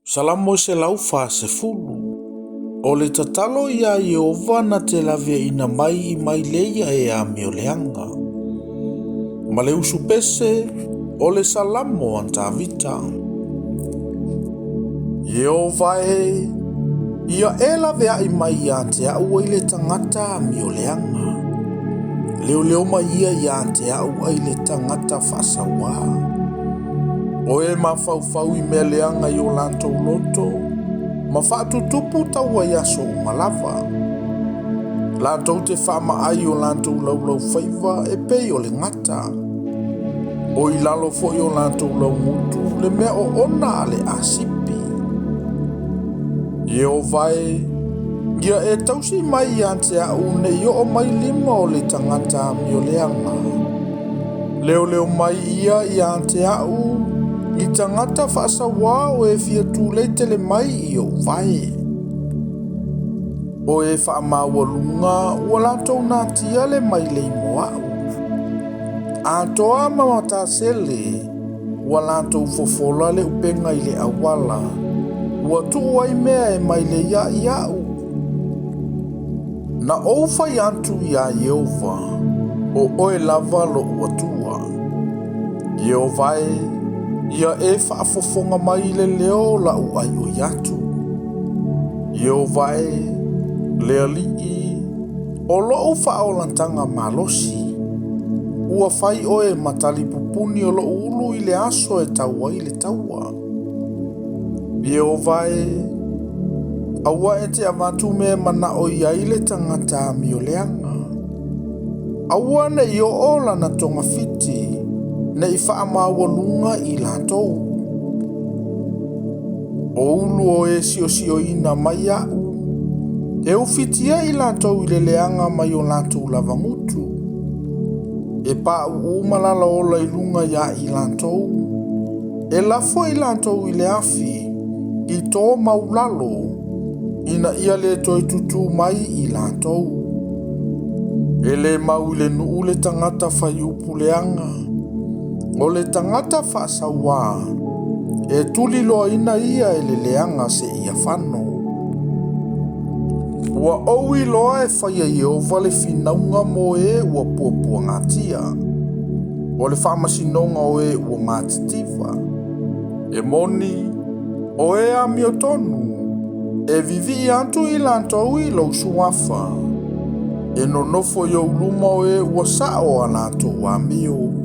Salamo 140. O le tatalo iā Ieova na te laveaiina mai i mailei e amioleaga. Ma le usu pese, o le Salamo a Tavita. Ieova e, ia e laveai mai ia te au ai le tagata amioleaga. Leoleo mai ia ia te au ai le tagata faasauā. O e mafaufau i mea leaga i o latou loto, ma faatutupu taua i aso uma lava. Latou te faamaai o latou laulaufaiva e pei o le gata. O i lalo foi o latou laugutu le mea oona a le asipi. Ieova e, ia e tausi mai ia te au ne i oo mai lima o le tagata amioleaga. Leoleo mai ia ia te au i tagata faasauā o e fia tulei tele mai i ou vae. O e faamaualuga ua latou natia le mailei mo au. Atoa ma matasele ua latou fofola le upega i le auala. Ua tuu ai mea e mailei ai au. Na ou fai atu iā Ieova, o oe lava loʻu Atua. Ieova e, ia e faafofoga mai i le leo o laʻu aioi atu. Ieova e, le Alii, o loʻu faaolataga malosi. Ua fai oe ma talipupuni o loʻu ulu i le aso e tau ai le taua. Ieova e, aua e te avatu mea e manao i ai le tagata amioleaga. Aua ne i oo lana togafiti, ne i faamaualuga i latou. O ulu o e siosioina mai au, e ufitia i latou i le leaga mai o latou lavagutu. E pauu malalaola i luga iā i latou, e lafo i latou i le afi, i tō maulalo, ina ia le toe tutū mai i latou. E le mau i le nuu le tagata fai upu leaga. O le tagata faasauā, e tuliloaina ia e le leaga seia fano. Ua ou iloa e faia Ieova le finauga mo e ua puapuagatia. O le faamasinoga o e ua matitiva. E moni, o e amiotonu, e vivii atu i latou i lou suafa. E nonofo i ou luma o e ua sao a latou amio.